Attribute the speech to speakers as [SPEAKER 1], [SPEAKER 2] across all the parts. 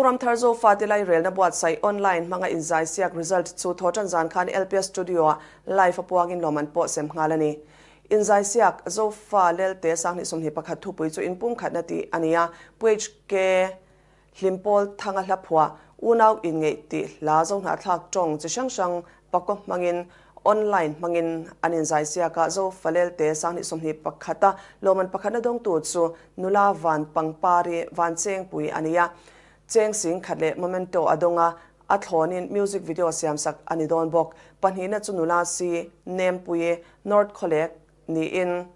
[SPEAKER 1] Zoram Thar Zofate Lairelna buatsaih online hmanga inzaisiak result chu thawhtan zan khan LPS Studio-ah live a puangin lawm an pawh sem nghal a ni. Inzaisiak Zofa Lelte 2021 thupui chu inpumkhatna tih a ni a, Pu HK Hlimpawl Thanga hla phuah Unau Inngeih tih hla Zohnahthlak tawng chi hrang hrang pakaw hmangin online hmangin an inzaisiak a, Zofa Lelte 2021 a lawmman pakhatna dawngtu chu Nula Van Pangpari Van Chengpui a ni a, cheng sing khat leh memento a dawng a, a thlawnin music video siamsak a ni dawn bawk. Pahnihna chu nula si Nempui North Khawlek niin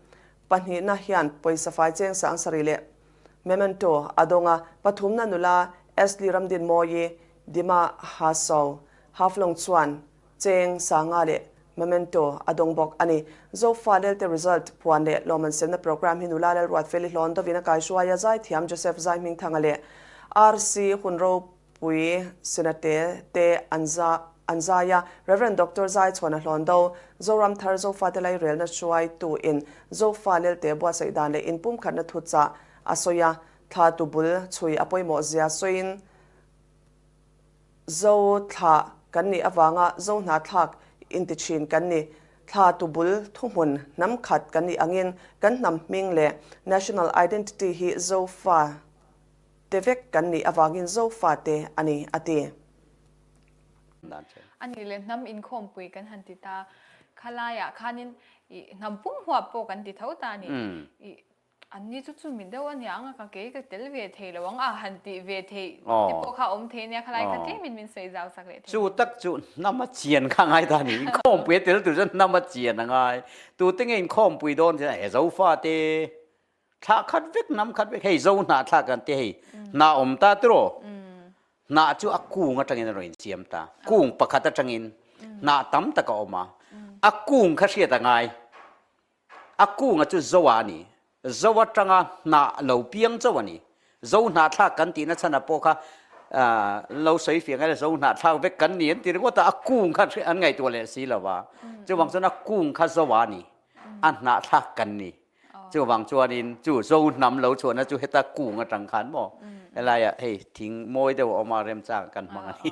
[SPEAKER 1] pahnihna hian pawisa fai cheng sang sarih leh memento a dawng a, pathumna nula Ashley Ramdinmawii Dima Haso Haflong chuan Cheng, Sanga leh Memento a dawng bawk a ni. Zofa Lelte result puan leh lawmman semna programme hi nula Lalruatfeli hlawn dovin a kaihruai a, zaithiam Joseph Zaihmingthanga leh RC hun ropui Sinate te an an zai a, Rev. Doctor Zaichhuana hlawn do, Zoram Thar Zofate Lairelna hruaitu in Zofa Lelte buatsaih dan leh inpumkhatna thuchah a sawi a, thla tu bul chhui a pawimawh zia sawiin, Zo thlah kan nih avanga Zo hnahthlak inti thin kan ni. Thla tubul thuhmun hnam khat kan nih angin kan hnam hming leh national identity hi Zofa te vek kan nih avangin Zofa te a ni, a ti.
[SPEAKER 2] A nih leh hnam inkhawmpui kan han ti ta. Khalaiah khanin i hnam pum huap pawh kan ti tho ta a ni. I An ni chu chu mi deuh a nia ang a, ka kei ka tel ve thei lo ang a, han tih ve theih te pawh kha a awm thei ania, khalai kha tlemin min sawi zau sak leh thei.
[SPEAKER 3] Chu tak chu hnam a chian kha a ngai ta a ni, inkhawmpui a tel tur chuan hnam a chian a ngai. Tute nge inkhawmpui dawn chuan he Zofate thlah khat vek, hnam khat vek, hei Zo hnah thlak kan ti hei, hnah awm ta tiraw? Hnah chu a kung atangin a rawn insiam ta, kung pakhat atangin hnah tam tak a awm a, a kung kha hriat a ngai. A kunga chu Zo a ni. Zo atanga hnah lo piang chauh a ni. Zo hnahthlak kan tihna chhan a pawh kha lo sawi fiah ngai lo, Zo hnahthlak vek kan ni an ti ringawt a, a kung kha an ngaihtuah leh si lo va. Chuvang chuan a kung kha Zo a ni, a hnahthlak kan ni. Chuvang chuanin chu Zo hnam lo chhuahna chu heta kung atang khan maw helaiah hei thing mawi deuh a awm a, remchang kan hmang a ni.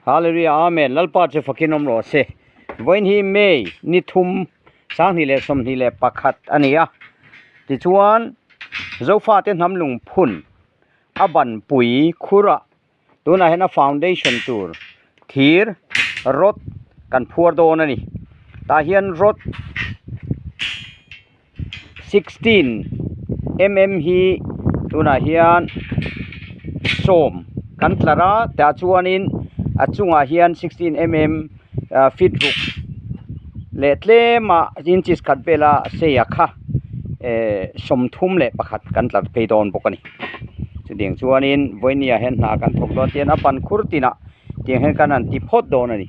[SPEAKER 3] Hallelujah Amen Lalpa chu fakin awm rawh se Vawiin hi May ni thum 2021 a ni a tichuan Zofate hnam lungphun a banpui khurah tunah hian a foundation tur thir rod kan phuar dawn a ni tah hian rod 16 mm hi tunah hian sawm kan tlar a tah chuanin a chungah hian 16 mm ah feet ruk leh tlem ah inches khat vela sei a kha eh 31 kan tlar phei dawn bawk a ni chutiang chuanin vawinia hian hna kan thawk dawn tian a ban khur tinah tiang hian kan han ti phawt dawn a ni.